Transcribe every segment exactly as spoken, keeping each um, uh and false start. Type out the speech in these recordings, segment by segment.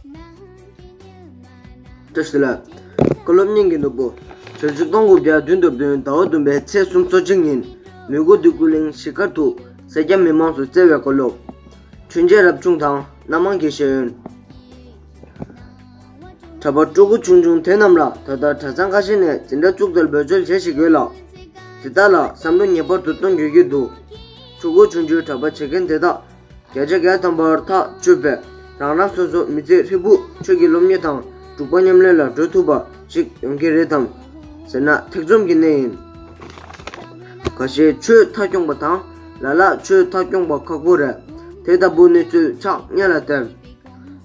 བཀྲ་ཤིས་བདེ་ལེགས། བཀའ་སློབ་སྙིང་གི་ནོར་བུ། ཕྱི་ལོ་ཆིག་སྟོང་དགུ་བརྒྱ་བདུན་དང་བདུན་ཟླ་བ་བདུན་པའི་ཚེས་སུམ་ཅུ་སོ་གཅིག་ཉིན། མི་གོ་འདི་ཀུ་གླིང་གཞིས་སྒར་དུ་སེར་སྐྱ་མི་མང་ཚོས་བསྩལ་བའི་བཀའ་སློབ། ཆོས་མཇལ་རབ་བྱུང་དང་སྣ་མང་གི་ཤེས་ཡོན། གྲྭ་པ་སྤྲུལ་སྐུ་ཆུང་ཆུང་དེ་རྣམས་ལ་ད་ལྟ་གྲྭ་ཚང་ཁ་ཤས་ནས་འཛིན་གྲྭ་བཙུགས་ཏེ་འབད་རྩོལ་བྱེད་བཞིན་ཡོད་ལ། དེ་དག་ལ་བསམ་བློ་ངེས་པར་དུ་གཏོང་དགོས་ཀྱི་འདུག་ཕྲུ་གུ་ཆུང་ཆུང་གྲྭ་པ་བྱེད་མཁན་དེ་དག་བརྒྱ་ཆ་བརྒྱ་ཐམ་པར་ཐག་ཆོད་པས་རང་རང་སོ་སོ་མི་ཚེ་ཧྲིལ་པོ་ཆོས་ཀྱི་སློབ་གཉེར་དང་སྒྲུབ་པ་ཉམས་ལེན་ལ་འགྲོ་ཐུབ་པ་ཞིག་ཡོང་གི་རེད་དམ་ཟེར་ན་ཐེ་ཚོམ་གྱི་གནས་ཡིན། ཁ་ཤས་ཆོས་མཐའ་སྐྱོང་པ་དང་ལ་ལ་ཆོས་མཐའ་སྐྱོང་པ་ཁག་པོ་རེད། དེ་ལྟ་བུ་གནས་ཚུལ་ཆགས་ཉེན་ལ་བརྟེན།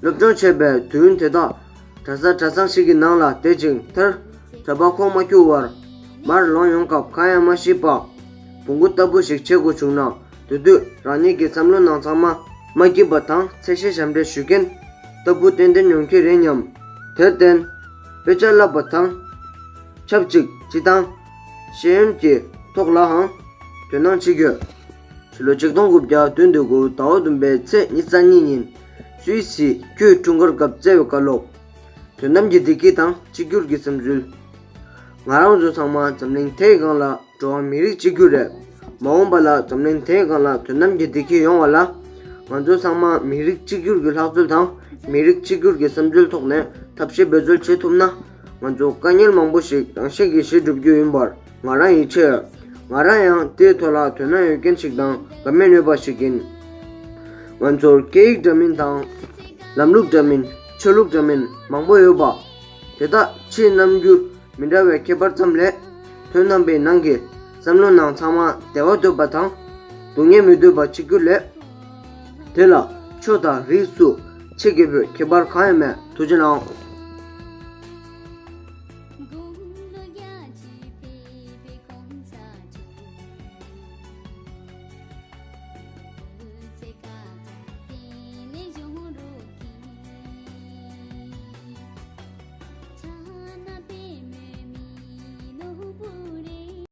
སློབ་སྦྱོང་བྱེད་པའི་དུས་ཡུན་དེ་དག་གྲྭ་ས་གྲྭ་ཚང་ཞིག་གི་ནང་ལ་བསྡད་ཅིང་མཐར་གྲྭ་པ་ཁོངས་མ་འཁྱོལ་བར་མར་ལོང་ཡོང་སྐབས་གང་ཡང་མ་ཤེས་པ་བོང་གུ་ལྟ་བུ་ཞིག་བྱེད་དགོས་བྱུང་ན། དེ་དུས་རང་ཉིད་ཀྱི་བསམ་བློ་ནང་ཚང་མ་མ་སྐྱིད་པ་དང་ཚད་གཞི་ཞབས་འདྲེན་ཞུ་མཁན་ལྟ་བུ་ཏན་ཏན་ཡོང་གི་རེད་སྙམ། དེར་བརྟེན། དཔེ་ཆ་བསླབ་པ་དང་ཆབས་ཅིག་སྤྱི་དང་ཤེས་ཡོན་གྱི་ཐོག་ལའང་དོ་སྣང་བྱེད་དགོས། ཕྱི་ལོ་ཆིག་སྟོང་དགུ་བརྒྱ་བདུན་དོན་དགུ་ཟླ་བ་བདུན་པའི་ཚེས་ཉི་ཤུ་རྩ་གཉིས་ཉིན་སུད་སི་ཀྱི་འཁྲུངས་སྐར་སྐབས་བསྩལ་བའི་བཀའ་སློབ། དོན་དམ་གྱི་བདེ་སྐྱིད་དང་གཅིག་གྱུར་གྱི་བསམ་ཚུལ། ང་རང་ཚོ་ཚང་མ་འཛམ་གླིང་དེའི་སྒང་ལ་འགྲོ་བ་མི་རིགས་གཅིག་གྱུར་རེད། མ་འོངས་པ་ལ་འཛམ་གླིང་དེའི་སྒང་ལ་དོན་དམ་གྱི་བདེ་སྐྱིད་ཡོང་བ་ལ། ང་ཚོ་ཚང་མ་མི་རིགས་གཅིག་གྱུར་གྱི་ལྷག་འཚོལ་དང་མི་རིགས་གཅིག་གྱུར་གྱི་བསམ་ཚུལ་ཐོག་ནས་ཐབས་ཤེས་འབད་རྩོལ་བྱེད་ཐུབ་ན། ང་ཚོ་དཀའ་ངལ་མང་པོ་ཞིག་རང་བཞིན་གྱིས་ཞི་འགྲུབ་རྒྱུ་ཡིན་པར་ང་རང་ཡིད་ཆེས་ཡོད། ང་རང་ཡང་དེའི་ཐོག་ལ་དོ་སྣང་ཡོད་མཁན་ཞིག་དང་དགའ་མོས་ཡོད་པ་ཞིག་ཡིན། ང་ཚོར་སྐད་ཡིག་འདྲ་མིན་དང་། ལམ་ལུགས་འདྲ་མིན། ཆོས་ལུགས་འདྲ་མིན་མང་པོ་ཡོད་པ། དེ་དག་ཕྱིའི་རྣམ་འགྱུར་མི་འདྲ་བའི་ཁྱད་པར་ཙམ་ལས། དོན་དམ་པའི་ནང་གི་བསམ་བློ་ནང་ཚང་མ་བདེ་བ་འདོད་པ་དང་། སྡུག་བསྔལ་མི་འདོད་པ་གཅིག་གྱུར་ལས། དེ་ལ་ཆོས་དང་རིགས་སུ་ཆེ་གེ་བོད་ཁྱད་པར་གང་ཡང་མེད། ཐུགས་རྗེ་གནང་།